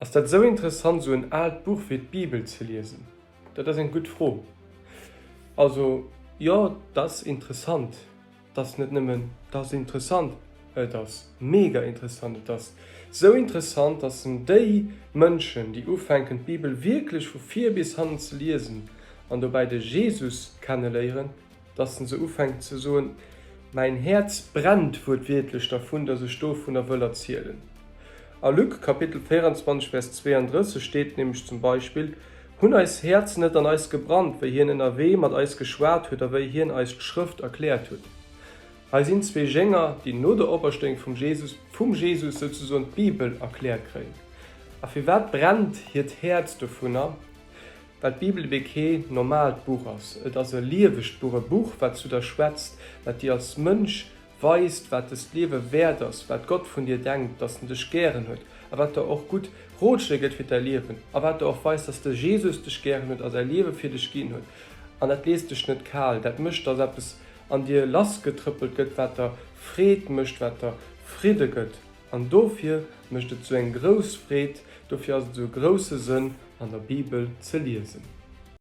Ass dat esou interessant, esou en aalt Buch wéi d'Bibel ze liesen? Dat ass eng gutt Fro. Also, jo, 't ass interessant. 't ass net nëmmen, 't ass interessant, et ass mega interessant. Et ass esou interessant, dass en déi Mënschen, déi ufänken, d'Bibel wierklech vu vir bis hannen ze liesen an dobäi de Jesus kenneléieren, dass en se ufänkt ze soen, Mäin Häerz brennt wuertwiertlech dervun, dass ech dovunner wëll erzielen. A Luc Kapitel 24 Vers 32 steet nämlech zum Beispill, Hunn eis Häerzen net an eis gebrannt, wéi hien ënnerwee mat eis geschwat huet a wéi hien eis d'Schrëft erkläert huet? Hei sinn zwee Jénger, déi no der Operstéiung vum Jesus, vum Jesus souzesoen d'Bibel erkläert kréien. A firwat brennt hiert Häerz dovunner? Well d'Bibel ebe kee normaalt Buch ass. Et ass e liewegt Buch, e Buch, wat zu der schwätzt, wat dir als Mënsch weist, wat dëst Liewe wäert ass, wat Gott vun dir denkt, dass en dech gären huet a wat der och gutt Rotschléi gëtt fir däi Liewen a wat der och weist, dass de Jesus dech gären huet a säi Liewe fir dech ginn huet. An dat léisst dech net kal, dat mécht, dass eppes an dir lassgetrëppelt gëtt, wat der Freed mécht, wat der Fridde gëtt. An dofir mécht et sou eng grouss Freed, dofir ass et sou e grousse Sënn an der Bibel ze liesen.